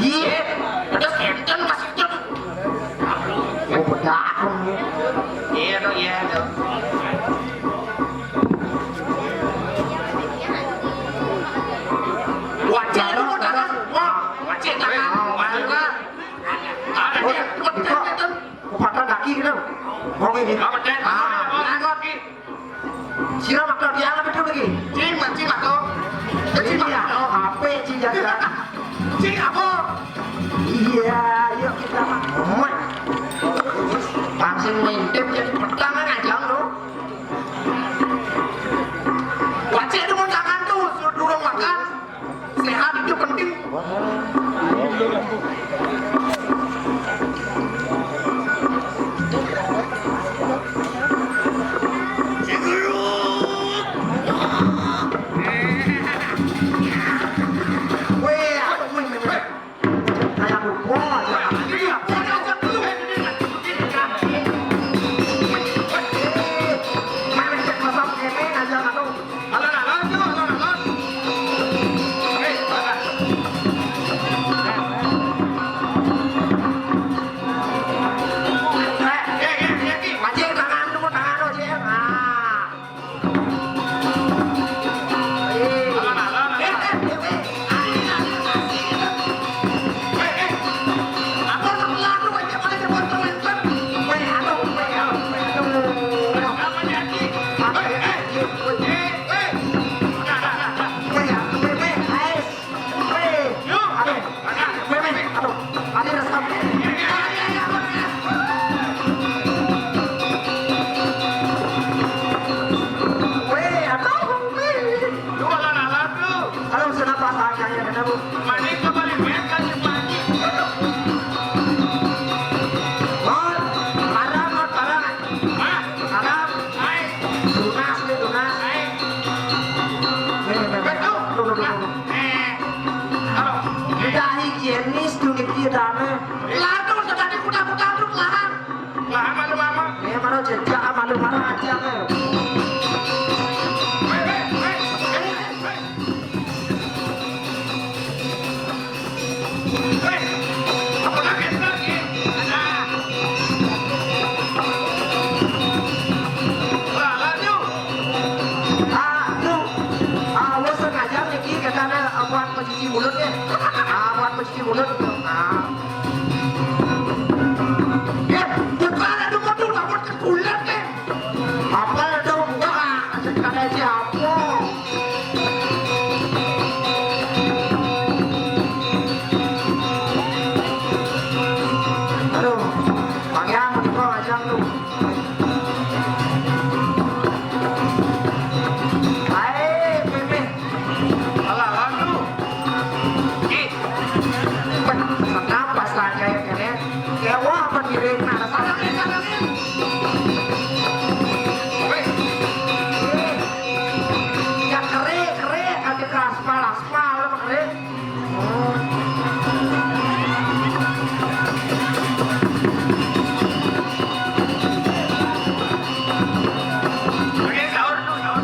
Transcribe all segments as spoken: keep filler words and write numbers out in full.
Iya, terus enten pas itu. Oh, bedak. Iya, dong, iya, dong. Wajah lu, tangan. Wah, wajah tangan. Wajah. Ada dia, cepet, cepet, cepet. Kupatah kaki gitu. Wong ini. Apa, Cek? Ah, apa? Apa? Sira bakal dianggap itu lagi. Cing, Cing, aku. Cing, iya. Oh, apa, Cing, jaga? Cing, apa? Iya, yuk kita mah. Mat. Langsung ngintip jadi pertama aja lu. Wajah itu mau tangan tuh, suruh dulu makan. Sehat itu penting. Weh, aku pun kayak lupa aja. Mana cek pasang kene aja, aduh. Alon-alon tuh, alon-alon. Hei, salah. Eh, eh, eh, eh, Ki. Mancing tangan lu, tangan lu, Cing. Ah. Eh. Alon-alon, alon. Eh, eh, eh, eh. Ayo, ayo, ayo. Eh, eh. Apa lu, lu, lu, aja, aja, aja, aja. Weh, aduh, weh, aduh, weh, aduh. Apa jadi? Apa, eh, eh, eh, eh. Weh, aduh, weh, weh, guys. Weh, aduh, weh, weh, aduh. Ada resep. Weh, aduh, weh. Lu ala-ala tuh. Aduh, kenapa sayangnya kena, Bu? Mending kembali main kan, Cik Panji. Mot, parah, Mot, parah. Hah? Parah. Hai. Tunas, dia tunas. Hai. Nih, nih, nih. Betul. Tuh, tuh, tuh, tuh. Eh. Halo. Udah higienis, tuh, nih, dia damai. Lalu, tadi kuda-kuda tuh, lahan. Lahan malu-malu. Ya, malu jejak, malu-malu aja, nih. Weh, weh, weh. Eh, eh, eh. Hei, apa kaget lagi? Ada. Lah, lanjut. Ah, lu. Ah, lu sengaja, Niki, katanya, ah, buat pencuci mulut, ya. Ah, buat pencuci mulut. Ah. Ya, bukan, aduh, aduh, aduh, buat ke bulat, ya. Apa dong? Wah, ada siapa? Aduh, Bang Yang, kok ngajak tuh? Hai, Pimpin. Alah, aduh. Ih. Wah, kenapa saya kayak gini? Kayak wah, apa diri? Nah, salah, salah, salah. Weh. Ya, kere, kere, ada ke aspal, aspal, apa kere? Oke, sahur dulu, sahur.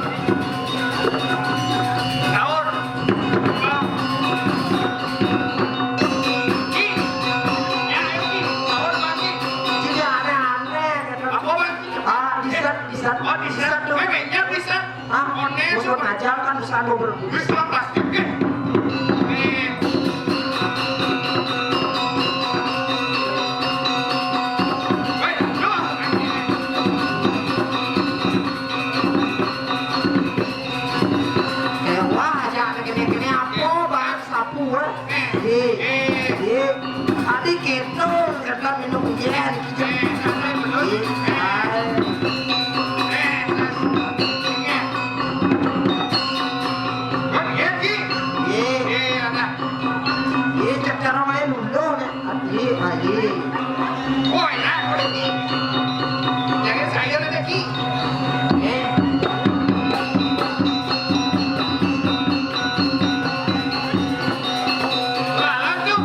Sahur. Ki. Ya, ayo, Ki. Sahur, Bang, Ki. Tidak aneh-aneh, gitu. Apa, Bang? Ah, dessert, dessert. Oh, dessert. Dessert, tuh. Weh, meja dessert. Ah, ones, buat ngajal kan bisa gue ber- Wis lah, plastik, ya. Nih. Weh, yo. Eh, wah, aja ada gini-gini apa, Bang? Sapu, eh? Eh, eh. Eh, eh. Tadi gitu, kita minum yen, gitu. Eh, eh, betul. Eh, eh. Eh, terus, eh. Kan, eh, Ki? Eh. Eh, ada. Eh, cek cara main dulu, nih. Aji, aji. Woi, nah, udah, Ki. Jangan saya, ada, Ki. Eh. Lah, lanjut.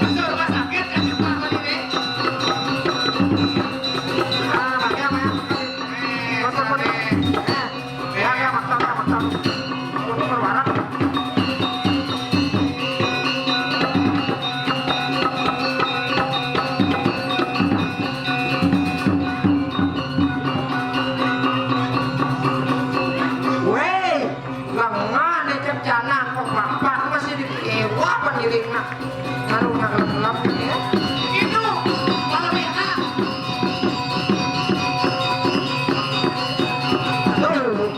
Masuk rumah sakit, kan, cepat lagi, nih. Ah, pakai apa, ya? Eh, masuk, masuk. Eh. Ya, ya, maktab, ya, maktab. Untuk berwarna. Kalau nggak gelap ya. Itu, kalau merah. Aduh.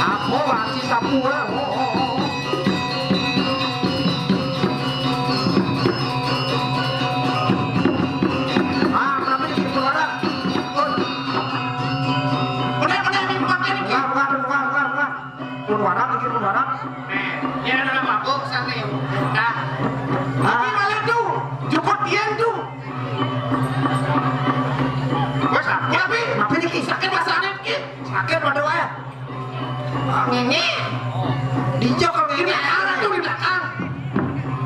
Apa masih sapu, ah? Oh, oh, oh. Ah, kenapa jadi suara? Oh. Udah, udah, ini pakai nih. Enggak, enggak, enggak, enggak, enggak. Pun warak iki, pun warak. Nih, ya ada mabuk sana ya. Nah. Ah. Ini malah tuh, jukut dia tuh. Wes, tapi, tapi niki sakit masane iki. Sakit, waduh, eh. Ngene. Dijok kalau ngene, ada tuh di belakang.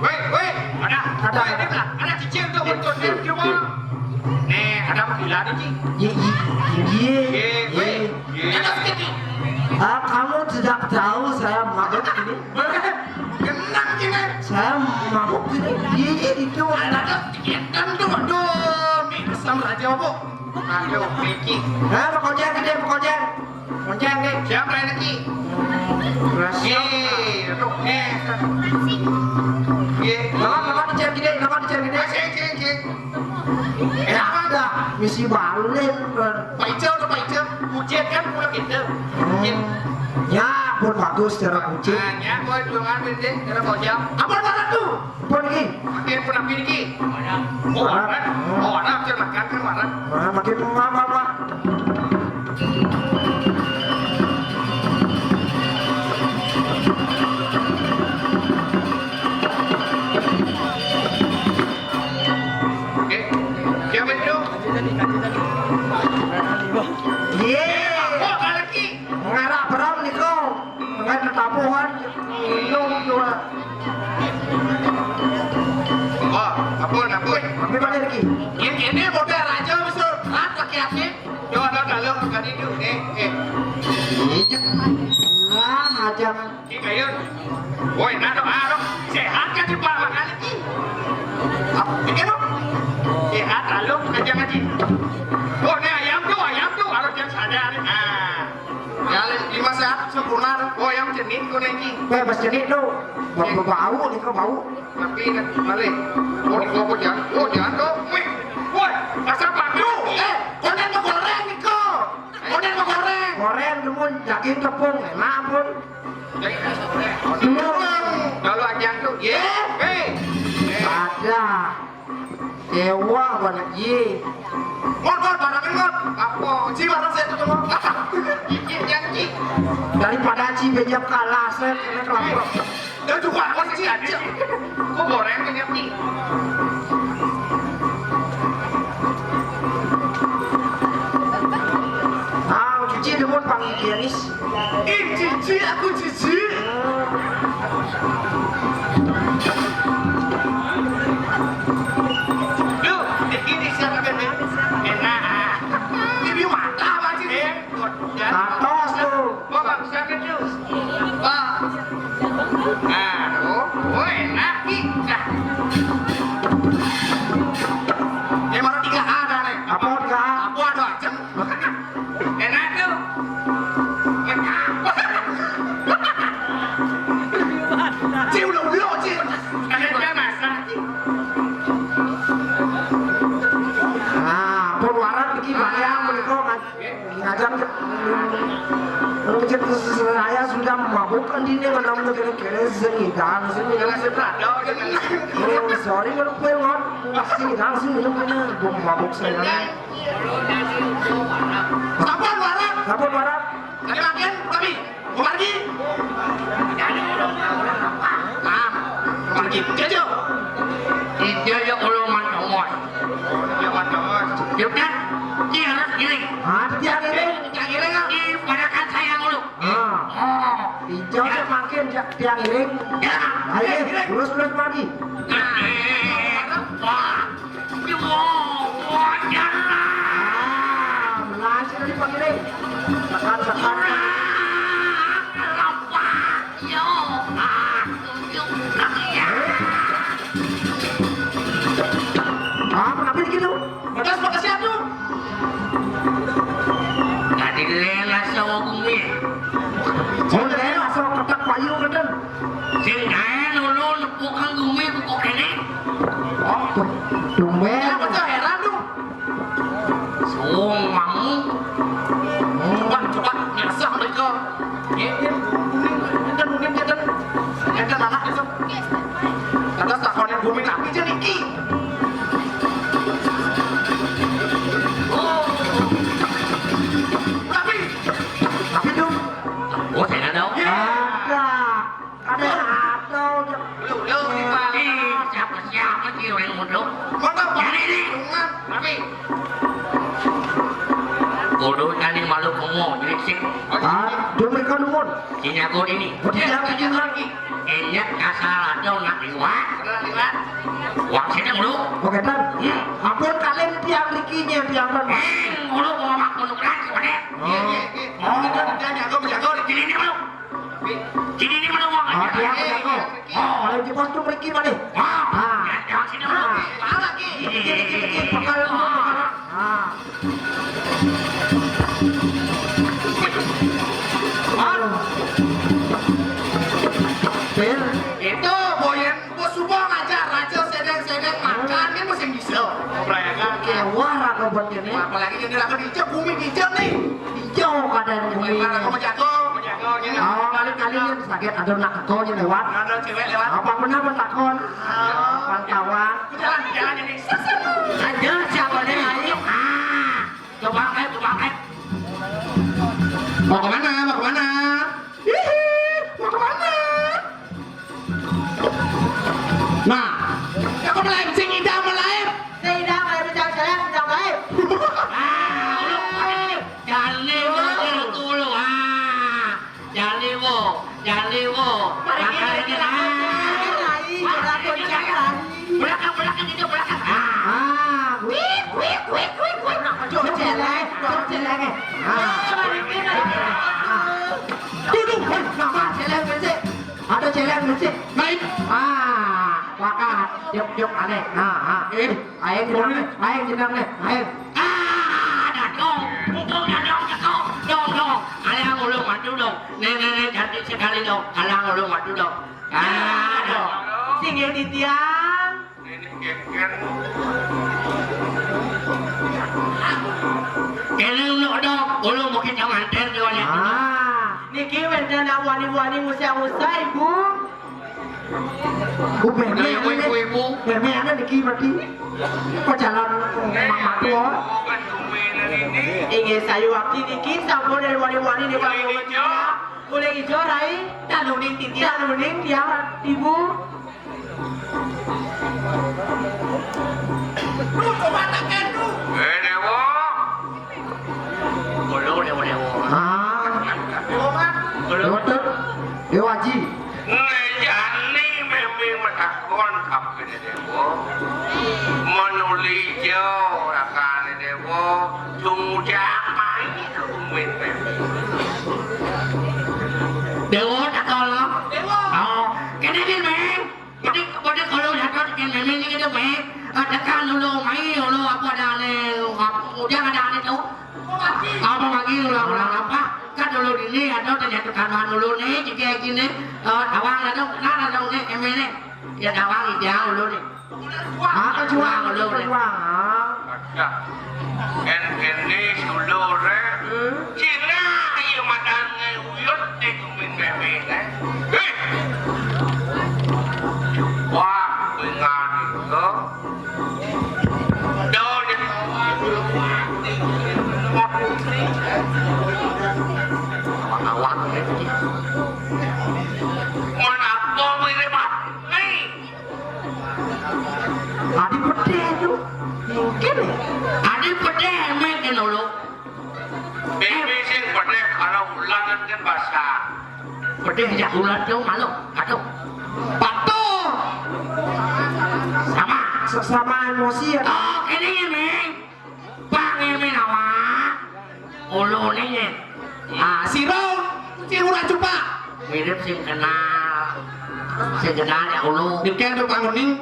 Weh, weh, ada. Ada. Weh, di belakang. Ada cicil tuh, untuk dia, dia mau. Nih, ada gila nih, Ci. Iya, iya, iya. Iya, weh. Iya. Ada sedikit. Ah, kamu tidak tahu saya mabuk ini? Genang gini. Saya mabuk ini. Iya, iya, itu. Ada sedikit. Aduh, aduh, mie asam aja, Bu. Aduh, Miki. Nah, Pak Kojar gede, Pak Kojar. Kojar gede. Siapa yang lagi? Rasio. Ye, aduh, eh. Ye. Lawan, lawan, dicer gede, lawan, dicer gede. Cing, cing, cing. Eh, apa dah? Misi balik, kan. Pak Ijo, tuh, Pak Ijo. Ujian kan, udah gitu. Hmm. Ya, pun bagus cara kucing. Nah, ya, boy, belum ambil deh, cara bojang. Apa marah tuh? Apa lagi? Makin pun ambil lagi. Oh, marah. Oh, marah, makin makan kan marah. Nah, makin marah, marah. Oke. Siapa itu? Ye. Oh, lagi. Ngarah perang nih kau. Nggak tetapuhan. Minum juga. Oh, ampun, ampun. Tapi mana lagi? Ini, ini modal raja, musuh. Rat laki-laki. Yo, ada kalau bukan itu. Eh, eh. Iya. Ah, aja. Ki Kayun. Woi, nado aro. Sehat kan di Pak Makali ki? Apa pikir lo? Sehat, alo, kerja ngaji. Oh, ini ayam tuh, ayam tuh harus yang sadar. Ah. Ya, lima sehat sempurna. Oh, yang cenit kuning ki. Bebas cenit tuh. Bau, bau nih, kok bau. Tapi balik. Oh, di kelompok jangan. Oh, jangan tuh. Wih. Woi, masa padu. Eh, konen mau goreng nih kok. Konen mau goreng. Goreng demun daging tepung, enak pun. Kalau aja tuh, ye, hei. Ada. Dewa banget, ye. Mot, mot, barangin, mot. Apa? Ci, barang saya tuh, mot. Iki janji. Daripada Ci bejak kalah, saya kena kelapa. Dan juga awas Ci aja. Kok goreng ini, Ci? Ah, Ci demun panghigienis. Ih, jijik, aku jijik. Duh, ini siapa kan? Enak. Ini mata apa sih? Eh, atas tuh. Wah, bagus banget tuh. Wah. Aduh, oh, enak nih. Nah. Ini baru tiga A dah nih. Apa tiga A? Apa ada aja? Enak tuh. Enak. Ci, ulo-ulo, Ci. Ada dia masak, Ci. Nah, pun waran iki bayang menika ngajak saya sudah mabuk kan dini, namanya kira-kira seni dan seni. Oh, sorry kalau gue ngot. Seni dan seni, lu punya bom mabuk saya. Sampun warak. Sampun warak. Tadi makin, tapi, mau pergi. Nah, pergi. Jajo. Iya, ya, kalau mantomos. Ya, mantomos. Ya, kan? Iya, harus gini. Ah, dia gini. Dia gini, kan? Ih, pada kan saya mulu. Ah. Oh. Ijo ya makin ja-, tiang iring. Ya. Ayo, iring. Terus, terus lagi. Nah, wah. Yo, wah, ya. Ah, melaju dari pagi nih. Tekan, tekan. Wah, lompat. Yo, ah, tunjuk kaki ya. Ah, kenapa gitu? Terus pakai siapa tuh? Tadi lela sama bumi. Oh, lela sama ketak payu, kan? Sing Nggih, nggih, Bumi, enten Bumi, enten. Enten anak itu. Terus takonin Bumi, tapi aja niki. Oh. Tapi, tapi dong. Oh, saya nggak tahu. Ada, ada, ada. Lu, lu, di mana? Ih, siapa, siapa sih orang bodoh? Mana, Pak? Ini, ini. Tapi. Bodoh, tadi malu kamu, jadi sih. Ah, dia mereka nungun. Sini aku ini. Betul, ya, betul lagi. Ini kasar ada nak liwat. Liwat. Uang sini dulu. Oke, Tan. Hmm. Ampun, kalian tiang rikinya, tiang Tan. Hmm, dulu mau makan nukeran, gimana? Oh. Iya, iya, iya. Oh, kita jago, jago. Sini, ini dulu. Sini, ini dulu, uang. Oh, tiang, tiang, oh. Oh, kalau di pos tuh riki mana? Ah, ah. Ya, ya, sini dulu. Ah. Salah, Ki. Iya, iya, iya, iya. Bakal, bakal. Ah. Itu boyen bos subuh ngajar raja sedeng-sedeng makan kan musim bisa. Merayakan. Kewar aku buat ini. Apalagi ini aku di Ijo, Bumi di Ijo nih. Di Ijo keadaan Bumi. Aku mau jago, mau jago, gitu. Oh, kali-kali yang sakit ada nak aku yang lewat. Ada cewek lewat. Apa benar bertakon? Oh. Pantauan. Jalan, jalan ini. Aja siapa nih, ayo. Ah. Coba, eh, coba, eh. Mau kemana? Mau kemana? Hihi, mau kemana? Nah, ya, kok melaim? Sing idang melaim. Sing idang melaim, jangan jalan, jangan melaim. Ah, lu, jani mau dulu, ah. Jani mau, jani mau. Pergi, pergi, Rai, jalan, jalan. Belakang, belakang, itu belakang. Ah, wik, wik, wik, wik, wik. Jok celek, jok celek. Ah. Duduk, eh, nama celek, berisik. Ada celek, berisik. Baik. Ah, bakat. Jok, jok, aneh. Nah, ah. Eh. Aing jenang nih, aing jenang nih, aing. Ah, ada dong. Mumpung ada dong, cekok. Dong, dong. Alang ulung maju dong. Nih, nih, nih, cantik sekali dong. Alang ulung maju dong. Ah, dong. Singgih titiang. Ini geger. Ini ulung dong. Ulung mungkin yang manten juga nih. Ah, niki wénten wani-wani ngusah-ngusah, Ibu. Ku meme. Udah, ibu, ibu, ibu. Meme ada niki berarti. Pacaran mak matua. Inggih, sayuwakti niki sampun dari wani-wani nih, Pak. Kuning ijo. Kuning ijo, Rai. Tanuning titiang. Tanuning tiang, Ibu. Lu coba tekan, lu. Eh, Dewa. Kulo, Dewa, Dewa. Ah. Dewa, Mat. Kulo. Dewa, Tut. Dewa Haji. Ngejani meme matakon ka Dewa. Manuli jo rakane Dewa, jung jang mai kumin meme. Dewa takon lo. Dewa. Oh, kene, kene, Meng. Bodi, bodi kalau jatuh kene, Meng, ini tuh, Meng. Tekan dulu, mai dulu, apa ada ane, ujang ada ane tuh. Apa lagi ulang-ulang apa? Kan dulu ini ada terjatuh karuan dulu nih, jika gini, eh, tawang ada, kenal ada nih, M N A. Ya tawang dia dulu nih. Ah, kejuang, kejuang. Ah. Ada. En ini dulu re. Hmm. Cina iya madange uyut di kumin bebe, eh. Hei. Wah, ingat itu. Adi pedih itu. Mungkin ya. Adi pedih, emek, ya, lolo. Ini sing pedih kalau ulangan kan basah. Pedih ya ulan tuh malu. Aduh. Patuh. Sama. Sesama emosi ya. Oh, ini, ini. Pang ini awak. Ulune. Ah, sira, sing ora cupak. Mirip sing kenal. Sing kenal ya ulu. Niken tuh Pak Nguning.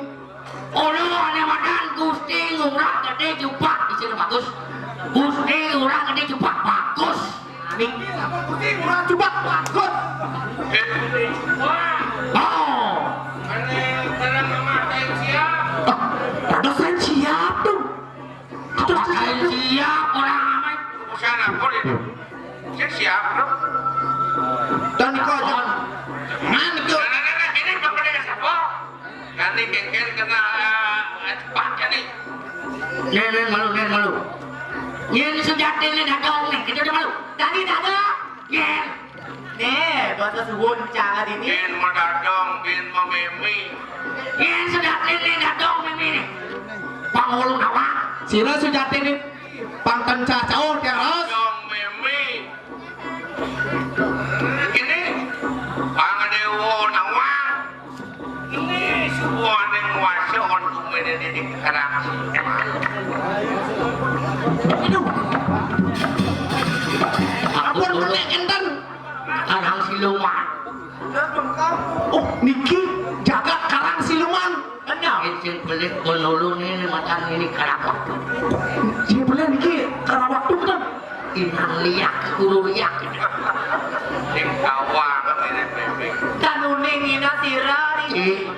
Ulu ane madan Gusti Ngurah Gede Cupak di sini bagus. Gusti Ngurah Gede Cupak bagus. Ning. Gusti Ngurah Cupak bagus. Oh. Ada saya siap tuh. Pakai siap orang amat. Urusan apa itu? Saya siap, bro. Kena, eh, cepat jadi. Nih, nih, malu, nih, malu. Nih, ini sujatiné dadong nih, kita udah malu. Tadi dadong. Nih. Nih, bahasa suwun cara ini. Bin madadong, bin mamimi. Nih, sujatiné dadong mimi nih. Pangulu nawa. Sira sujatiné pangten cacau tiang raos. Dadong mimi. Ini Pangadewa nawang. Ini suwaning wasa untuk mendidik anak. Aduh. Ampun, menek enten. Karang Siluman. Oh, niki jagat Karang Siluman. Benar. Sing pelit penulung ini matan ini Karang Waktu. Sing pelit niki Karang Waktu, bener. Inang liak, guru liak. Sing kawang ini bebek. Kanuning ina sira nih.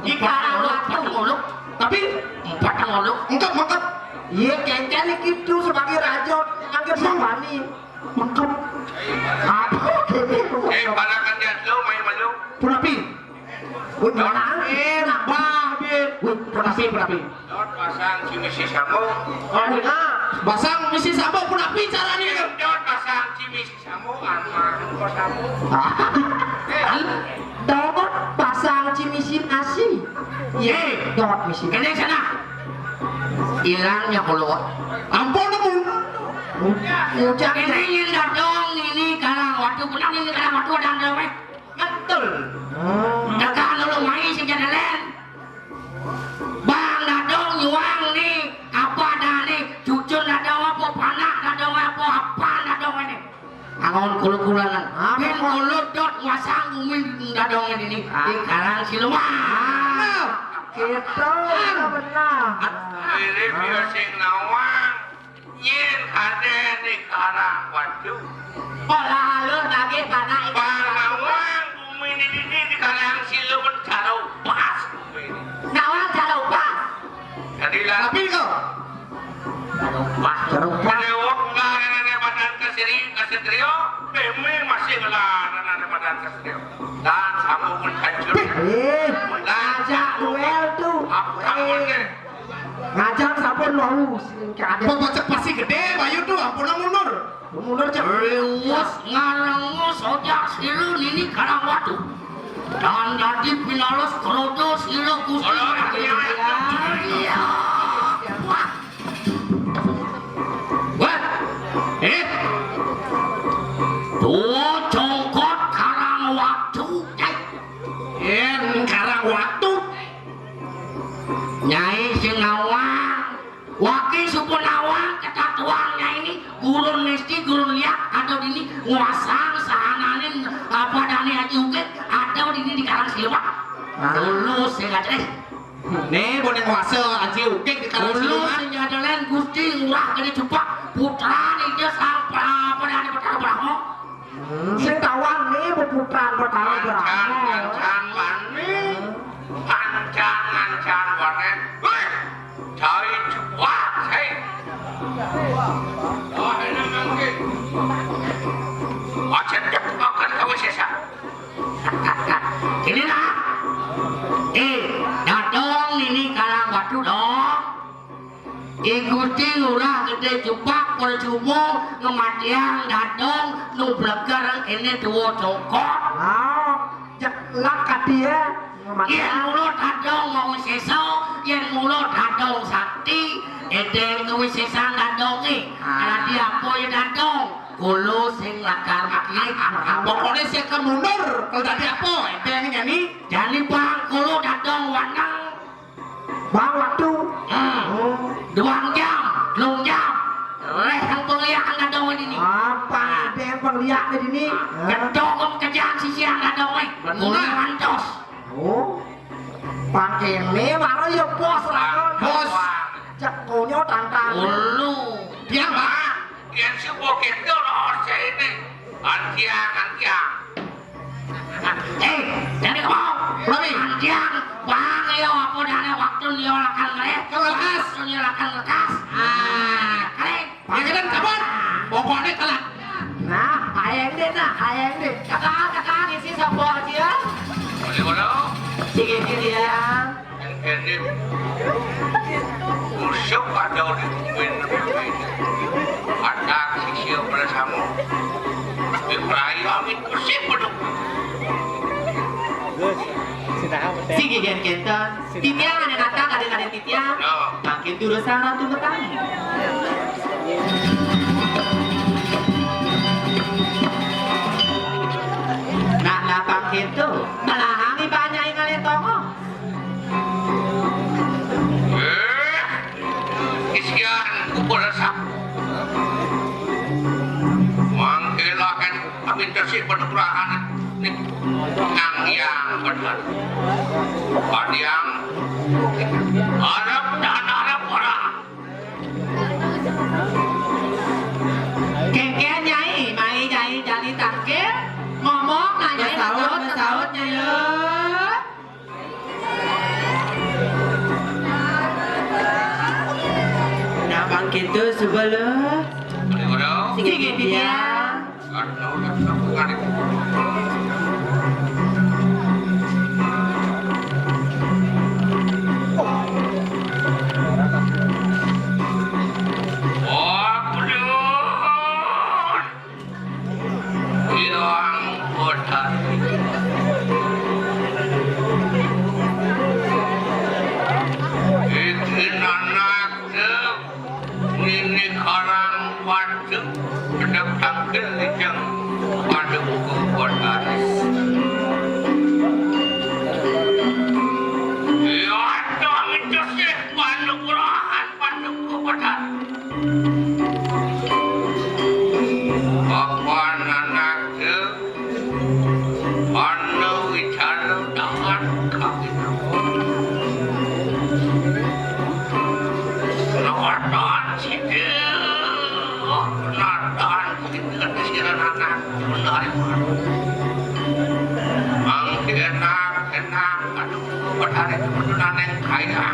Di Karang Waktu. Tapi empat ngolok. Engkep, engkep. Iya, kencen iki tuh sebagai raja. Angger sambani. Mangkep. Aduh, gini. Eh, balakan dia lo main malu. Punapi. Wih, mana? Eh, nambah, Bin. Wih, punapi, punapi. Dot pasang si misi samu. Oh, nah. Pasang misi samu, punapi caranya. Dot pasang si misi samu, aman, kok samu. Ah. Eh. Dot pasang si misi nasi. Iya, dot misi. Kena sana. Hilangnya keluar. Ampun, ampun. Ucap. Ini yang dadong, ini Karang Waktu. Benar ini Karang Waktu ada dadong, eh. Betul. Dagang dulu main si jadalen. Bang dadong nyuang nih, apa dah nih? Cucun dadong apa, panak dadong apa, apa dadong ini? Angon kulu-kulanan. Amin. Kulu dot masang bumi dadong ini. Ah. Di Karang Siluman. Nah, gitu, benar. Ini biasa nawang. Nyén kadén di Karang Waktu. Pola halus lagi karena ini. Bang nawang bumi ini, ini di Karang Siluman cara upas bumi ini. Nawang cara upas. Jadi lah. Tapi kok. Cara upas. Cara upas. Dewa ngarana badan keseri, kesatrio, bumi masih ngelana badan kesatrio. Dan sambung pun hancur. Eh, ngajak duel tuh. Apa kamu nih? Ngajak sampun wau sing kadén. Pepecek pasti gedé, bayu tuh, ampun mundur. Mundur, Cek. Liwat ngarengos ojak sira nini Karang Waktu. Dan dadi pinalus krodo sira Gusti. Iya. Wah. Wah. Eh. Tuh congkot Karang Waktu. Eh. Yén Karang Waktu. Nyai sing nawang, waké sampun nawang, ketatuan Nyai ini, gurun mesti, gurun liak, ada dini, nguasang sahananing, apa dane Aji Ukik, ada dini di Karang Siluman. Ah. Dulu sing ada, eh. Né, boleh nguasa Aji Ukik di Karang Siluman. Dulu sing ada lain, Gusti Ngurah Gedé Cupak, putra Ida Sang, apa dane Betara Brahma. Hmm, sing tawang nih, beputran Betara Brahma. Ancang, ancang, wani. Ancang, ancang, wani. Wih, cai cuak, cai. Wah, enak mangke. Aja dek makan kamu sesa. Ini lah. Eh, dadong ini Karang Waktu dong. I Gusti Ngurah Gedé Cupak percuma ngematiang dadong nu bleger ini tuwa congkot. Ah, jeklak kati ya. Yén mula dadong mau wisésa, yén mula dadong sakti, édéng kewisésan dadongé. Ah. Dadi apa ya dadong? Kula sing lakar mati. Pokoknya sing kemundur, kalau dadi apa? Édéng nyani. Jani bang kula dadong waneng. Bang, waktu. Hmm. Oh. Duang jam, telung jam. Réh kang pengliakan dadong ini. Apa ada yang pengliak di sini? Hah? Gedhog kejang sisian dadong, eh. Bener. Mulai ngantos. Oh. Pangkéné baru ya bos lakon. Bos. Cek konyo tantang. Ulu. Dia, Pak. Yén si bukit itu loh, ini. Antiang, antiang. Eh, jadi kok, Rabi. Antiang, bang, yo, apa dana waktu dia lakar ngelék? Kalau lekas. Waktu dia lakar lekas. Ah, kering. Ya, kita sabar. Pokoknya telat. Nah, ayang deh, nah, ayang deh. Tekan, tekan, isi sapa aja. Boleh, boleh. Sini, sini ya. Ini musuh ada di kubuin. Anak sisya bersama. Ibrahim amin bersih penuh. Gus, sinten? Sing gén kénten. Titiang ané nata kadén-kadén titiang. Nah. Mangkin durusang Ratu Betari. Nah, nah, pang kéto. Melahang ibané ngalih tongos. Eh, isian kubur asap. Mangké lakén Amin tesih penugrahan ning Nang Hyang Bener. Padiang arep dan arep ora. Kéngkén, Nyai, mai Nyai jani tangkil, ngomong, nah, Nyai, masaut, masaut, masaut, Nyai, lho. Nah, pang kéto sebelum. Sing gén titiang. Oh, Hyang Betari. Iki nanak nini karang waduk, kedap tangkil lijang waduk Betari. Ya, ada mitos ya, waduk rahan, waduk Betari. Papan anaknya, anu wicara dahan kawin. Nawatan sida, nawatan sida, kesiran anak, benar. Mangke enak, enak, aduh, padahal itu betulan yang kaya.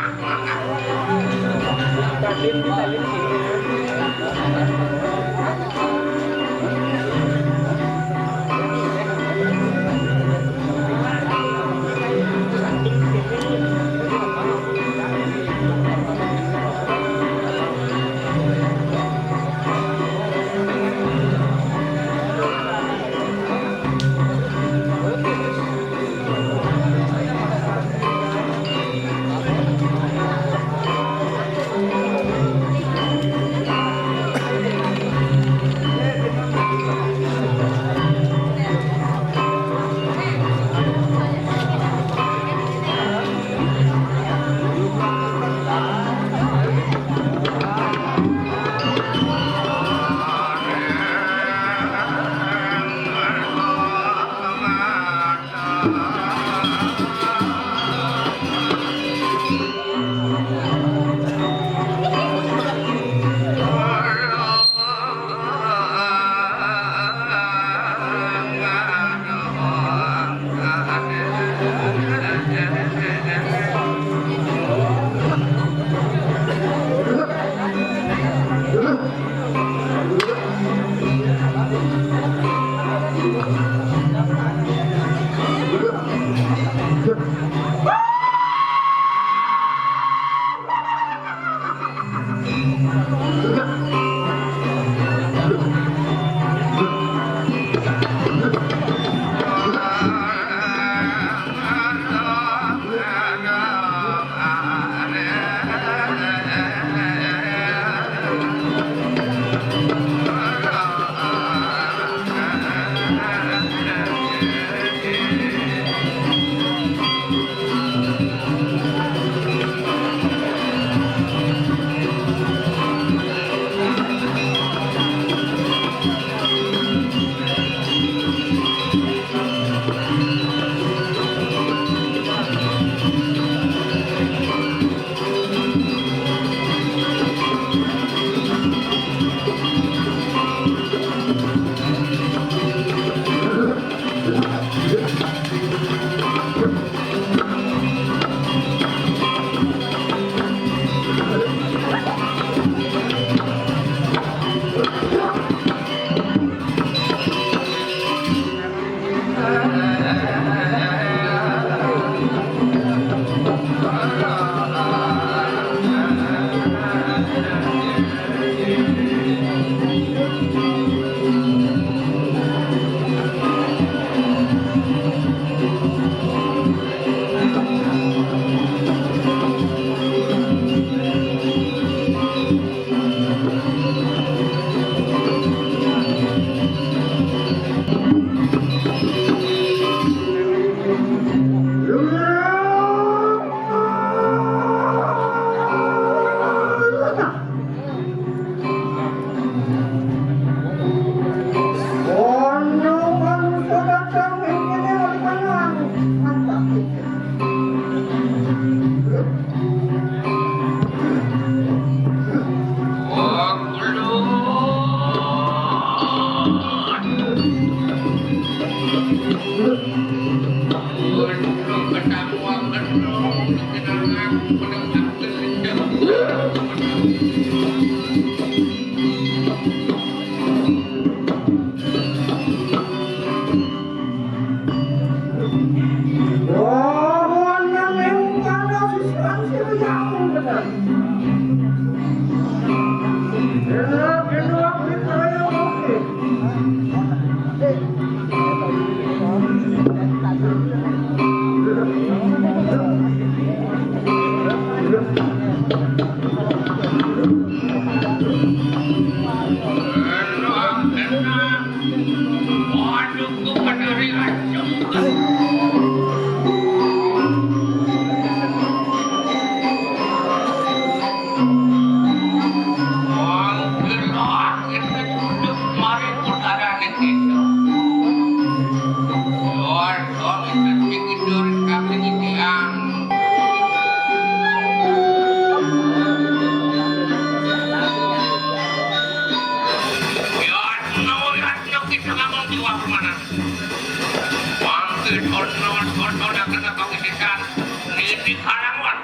Niki Karang, Wan.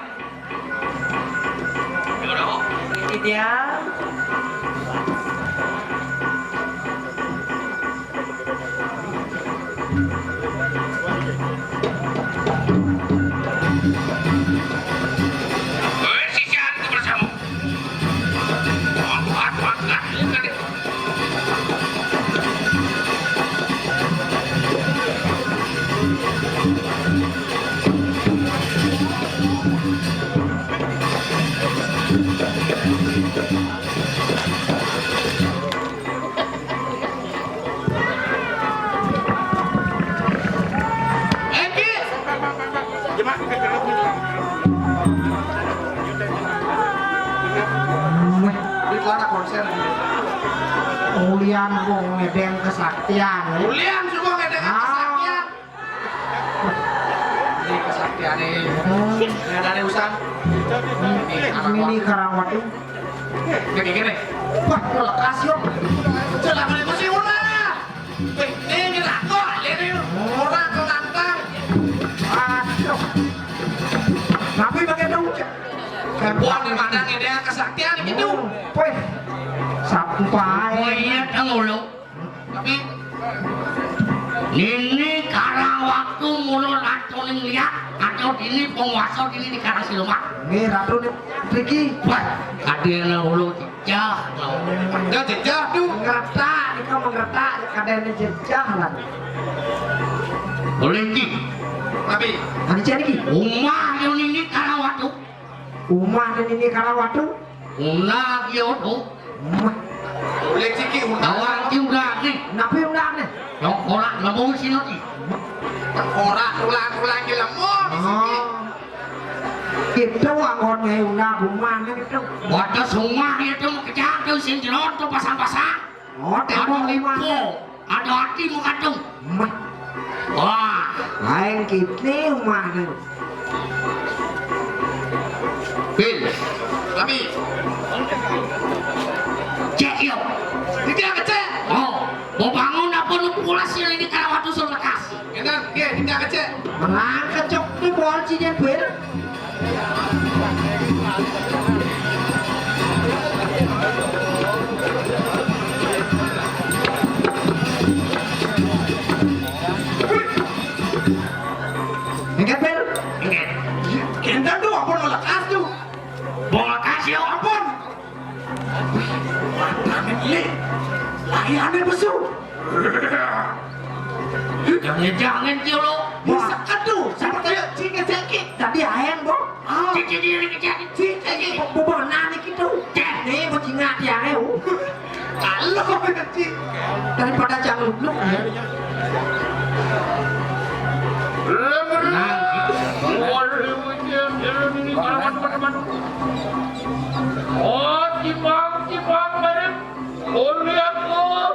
Iya. Hei, sisianku bersama. Angkat, angkat, angkat. Wih, itu anak konser. Ulian kok ngedeng kesaktian, ya? Ulian semua ngedeng kesaktian. Ini kesaktian nih. Hmm. Ini ada nih, Usan. Ini anak ini Karawat ini. Ini gini. Wah, lekas, yuk. Celaka nih, mesti ulah. Wih, ini rako, ini orang penantang. Aduh. Tapi pakai dong. Wah, di mana ini kesaktian gitu? Wih, sapu pae. Oh iya, tahu lo. Tapi Nini Karang Waktu mula ratuning liat, atau dini penguasa dini di Karang Siluman. Nggih, ratu ni, mriki. Wah, kadene ulo jejah. Ya jejah tu. Ngretak, nika mengretak, kadene jejah lah. Boleh iki. Tapi Ani cek iki. Umah yo Nini Karang Waktu. Umah Nini Karang Waktu. Ora ki opo? Mah. Oleh ciki undang. Awak ki undang nih. Napi undang nih? Yang ora nemu sino ki. Ora tulang-tulang ki lemu di sini. Oh. Itu anggonnya undang rumah nih itu. Waduh, semua itu kejak tuh sing jero tuh pasang-pasang. Oh, tembok lima. Ada ati mengandung. Mah. Wah, lain kene umahne. Pil. Tapi cek yo. Iki aku cek. Oh, mau bangun apa nu pulas ya ini Karawatu sur lekas. Ngeten, nggih, iki aku cek. Melangkah cok ni bol cinya, Pil. Engke, Pil. Engke. Enten tuh, ampun, lekas tuh. Mau lekas, yo, ampun. Wah, tangan ini. Layane besu. Jangan-jangan ki lo. Bisa kedu, seperti cingke-cingke. Tadi aeng, Bo. Ah. Cingke diri kejadian. Cingke, bo-, bo-, bo-, nani gitu. Cek. Nih, bo-, cingak ya, eh, uh. Kalau cing. Daripada jangan lubluk, ya. Nah. Oh, timbang, timbang, bareng. Oh, lihat, oh.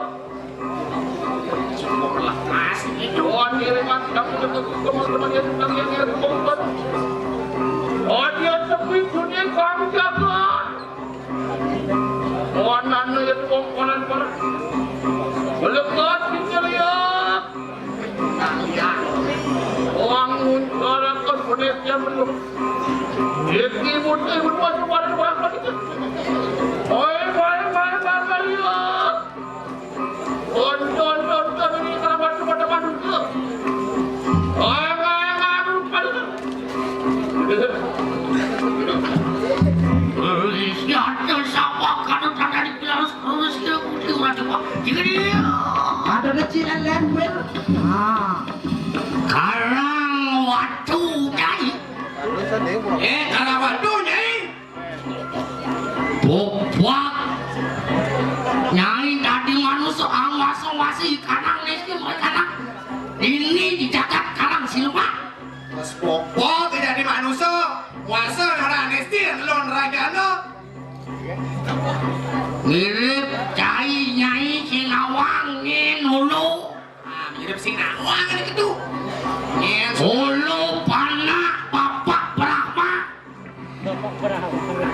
Aja sepi dunia kang jaga. Wanane yen wong palan-palan. Melekat diceriak. Dia belum. Iki putih berbuat kemarin berapa kita? Oi, oi, oi, oi, oi, oi. Tonton, tonton ini kerabat kepada manusia. Oi, oi, oi, oi, oi. Siapa kalau tak ada di Terus dia putih ora coba. Jika dia Ada kecil lain, Wil. Nah, Karang Watu, Nyai. Eh, Karang Watu, Nyai. Bobak. Nyai tadi manusia ngwasa-ngwasi Karang Nesti, Karang. Ini di jagat Karang Siluman. Terus popo tidak di manusia. Kuasa nara Nesti, lo neraka no. Mirip cai Nyai Sinawang nyen hulu. Ah, mirip Sinawang ini gitu. Nyen. Hulu panak Bapak Brahma.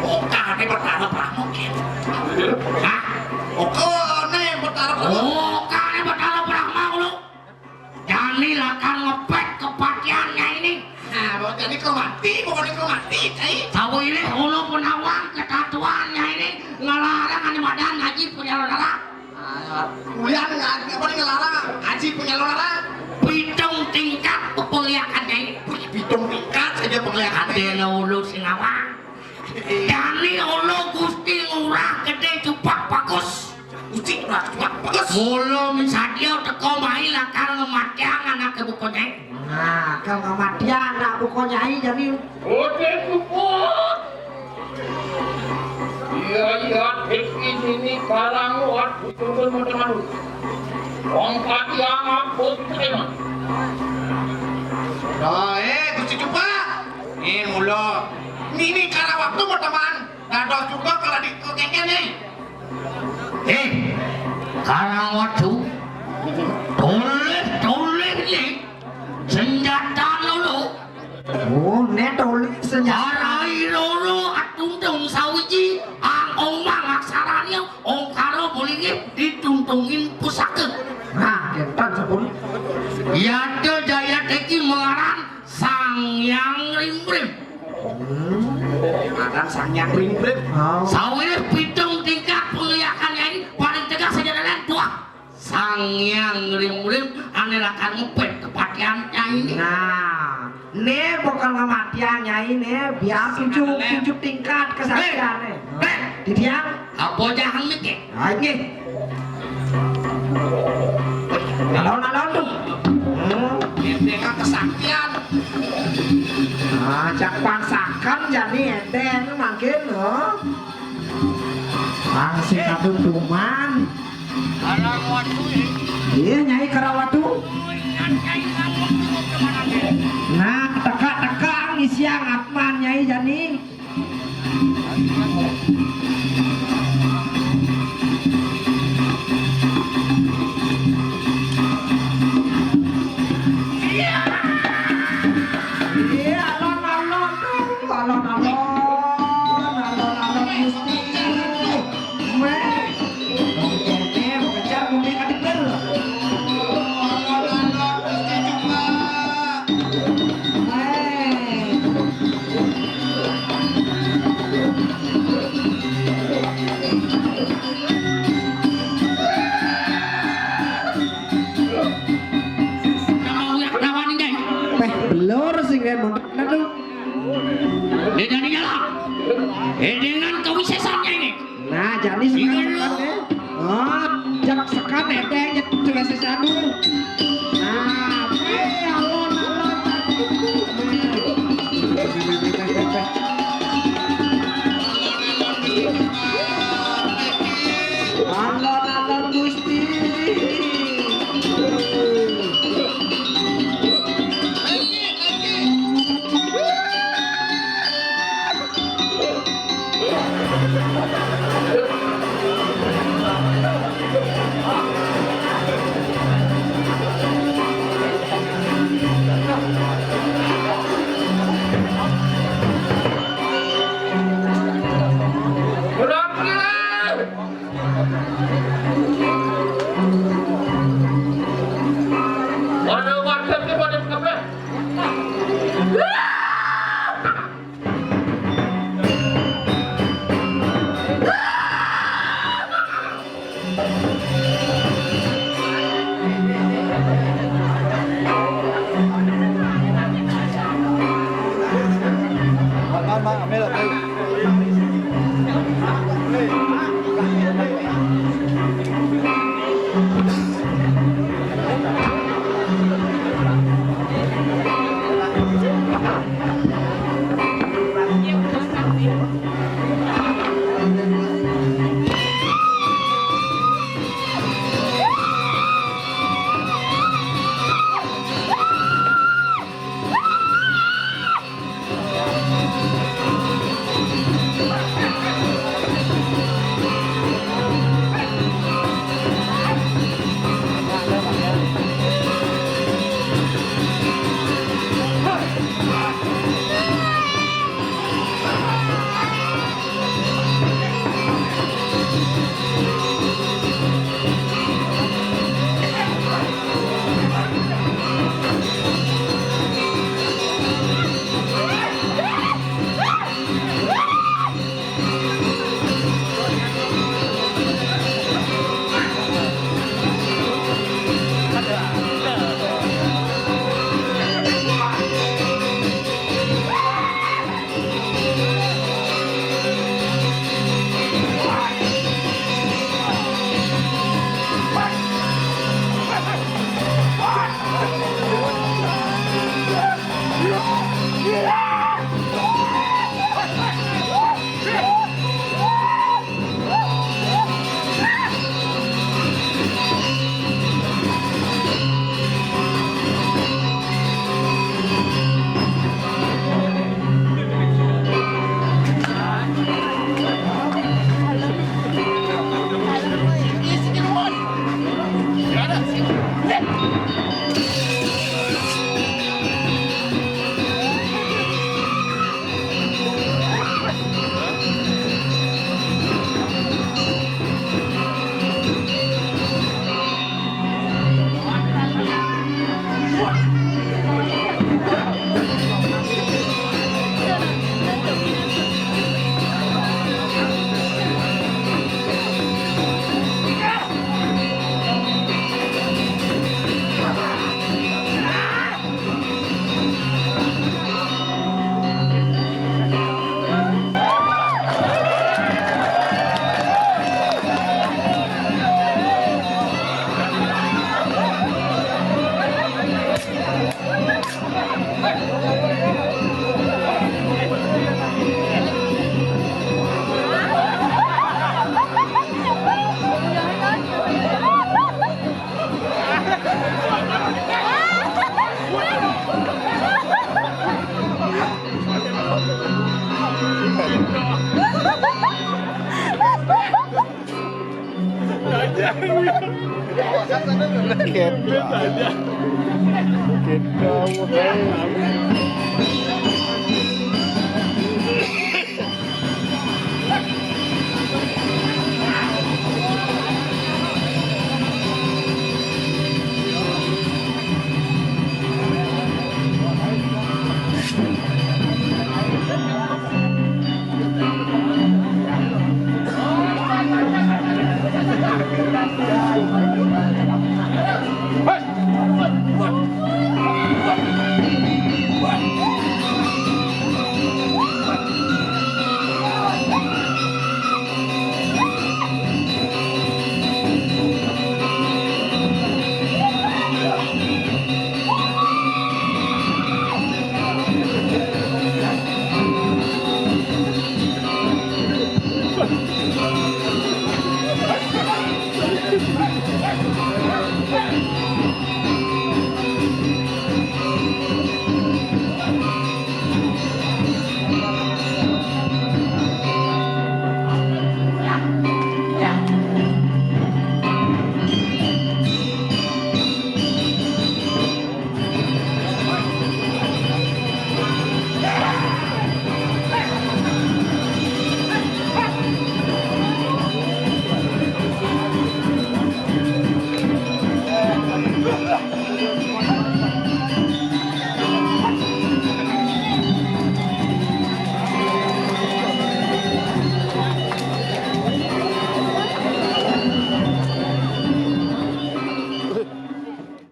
Oka ne Betara Brahma, nyen. Hah? Oka ne Betara Brahma. Oka ne Betara Brahma hulu. Jani lakar ngepet kepatihannya ini. Nah, bahwa jani kalau mati, pokoknya kalau mati, cai. Tahu ini hulu penawang ketatuannya ini ngelarang ane badan ngaji punya lo darah. Ah, kuliah ngaji apa nih ngelarang? Ngaji punya lo darah. Pitung tingkat kemuliaannya ini. Wih, pitung tingkat saja penglihatannya. Ada hulu Sinawang. Jani hulu Gusti Ngurah Gede Cupak Bagus. Gusti Ngurah Cupak Bagus. Mula misadia teka mai lakar ngematiang anake buka Nyai. Nah, kang ngematiang anak buka Nyai jani. Oke, cukup. Iya, iya, iki sini barang luar dituntun teman. Wong pati anak bos terima. Nah, eh, Gusti Cupak. Eh, mula. Nini kara waktu mau teman. Dados juga kalau di kekeken nih. Eh, Karang Watu. Toleh, toleh nih. Senjata lolo. Oh, ne toleh senjata. Arai lolo atundung sawiji, ang omang aksaranya, ongkara bolingnya ditundungin pusaka. Nah, kentan sabun. Yata jaya teki mengaran Sang Yang Rimrim. Hmm. Aran Sang Yang Rimrim. Oh. Sawireh pitung tingkat pengliakannya ini paling tegas saja dan tuah. Sang Yang Rimrim ane lakar ngepet kepatihannya ini. Nah, ne bakal ngematian Nyai ne biar tujuh, tujuh tingkat kesaktiannya. Eh, eh. Di tiang. Apa jangan mikir? Nah, ini. Alon-alon tuh. Hmm. Dia kesaktian. Nah, cak paksakan jadi enten makin, oh. Pang sing kadung tuman. Arang waktu ini. Iya, Nyai Karawatu. Nah, teka-teka ngisiang atman Nyai jani. Iya, alon-alon, alon-alon, alon-alon, Gusti. Weh, wong kene mau kejar bumi kadipel. Alon-alon, Gusti Cuma. Weh. Peh, belur sing kaya nunduk, aduh. Dia jani nyala. Eh, dengan kewisesannya ini. Nah, jani sekarang sekan, ya. Oh, jak sekan, ya, teh, ya, jelas sesanu. Nah, eh, alon, alon. Alon-alon Gusti. Mana warga ke pada kabeh? Kẹt. Kẹt.